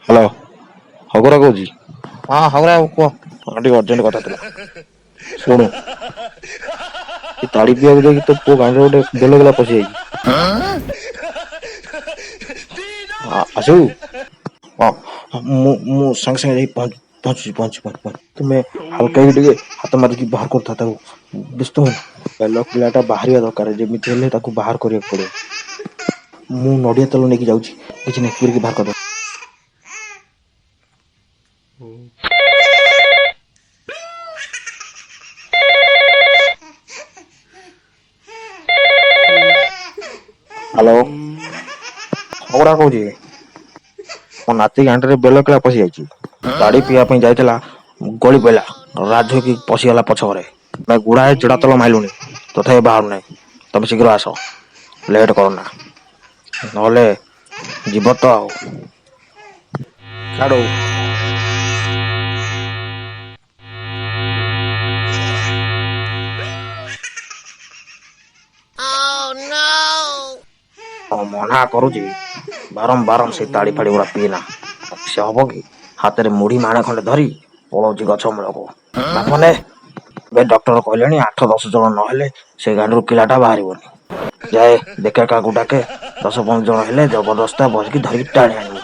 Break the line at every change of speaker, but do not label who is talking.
Hello, ହଗରା କହୁଛି।
ହଁ ହଗରା ବାବୁ କୁହ।
ହଁ, ଟିକେ ଅର୍ଜେଣ୍ଟ କଥା ଥିଲା। ଶୁଣୁ, ଏ ତାଡ଼ି ପିଇବାକୁ ଯାଇକି ତୋ ପୁଅ ଗାଣ୍ଡିରେ ଗୋଟେ ବେଲଗିଲା ପଶିଯାଇଛି। ଆସିବୁ? ହଁ, ମୁଁ ସାଙ୍ଗେ ସାଙ୍ଗେ ଯାଇ ପହଞ୍ଚୁଛି, ପହଞ୍ଚି ପହଞ୍ଚି ପହଞ୍ଚି। ତୁମେ ହାଲକା ହେଇକି ଟିକେ ହାତ ମାରିକି ବାହାର କରୁଥା ତାକୁ, ବ୍ୟସ୍ତ ହୁଅନି। ବେଲ କିଳାଟା ବାହାରିବା ଦରକାର, ଯେମିତି ହେଲେ ତାକୁ ବାହାର କରିବାକୁ ପଡ଼ିବ। ମୁଁ ନଡ଼ିଆ ତେଲ ନେଇକି ଯାଉଛି, କିଛି ନାହିଁ, ପୁରିକି ବାହାର କରିଦେବ। ହ୍ୟାଲୋ, ଖବରା କହୁଛି। ମୋ ନାତି ଗାଣ୍ଡିରେ ବେଲ କିଳା ପଶିଯାଇଛି। ତାଡ଼ି ପିଇବା ପାଇଁ ଯାଇଥିଲା, ଗଳି ପଇଲା, ରାଜ ହେଇକି ପଶିଗଲା ପଛ ଘରେ। ଆମେ ଗୁଡ଼ାଏ ଜଡ଼ା ତେଲ ମାଇଲୁଣି, ତଥାପି ବାହାରୁ ନାହିଁ। ତମେ ଶୀଘ୍ର ଆସ, ଲେଟ୍ କରନା, ନହେଲେ ଯିବ ତ ଆଉ ଛାଡ଼ୁ। ମନା କରୁଛି ବାରମ୍ବାର ସେ ତାଡ଼ି ଫାଡ଼ି ଗୁଡ଼ା ପିଇନା। ସେ ହବ କି, ହାତରେ ମୁଢି ମାଣେ ଖଣ୍ଡେ ଧରି ପଳଉଛି ଗଛ ମୂଳକୁ। ବାପ ନେ, ଏବେ ଡକ୍ଟର କହିଲେଣି 8-10 ଜଣ ନହେଲେ ସେ ଗାଣ୍ଡରୁ କିଳାଟା ବାହାରିବନି। ଯାଏ ଦେଖେ କାହାକୁ ଡାକେ, 10-15 ଜଣ ହେଲେ ଜବରଦସ୍ତ ବସିକି ଧରିକି ଟାଣି ଆଣିବୁ।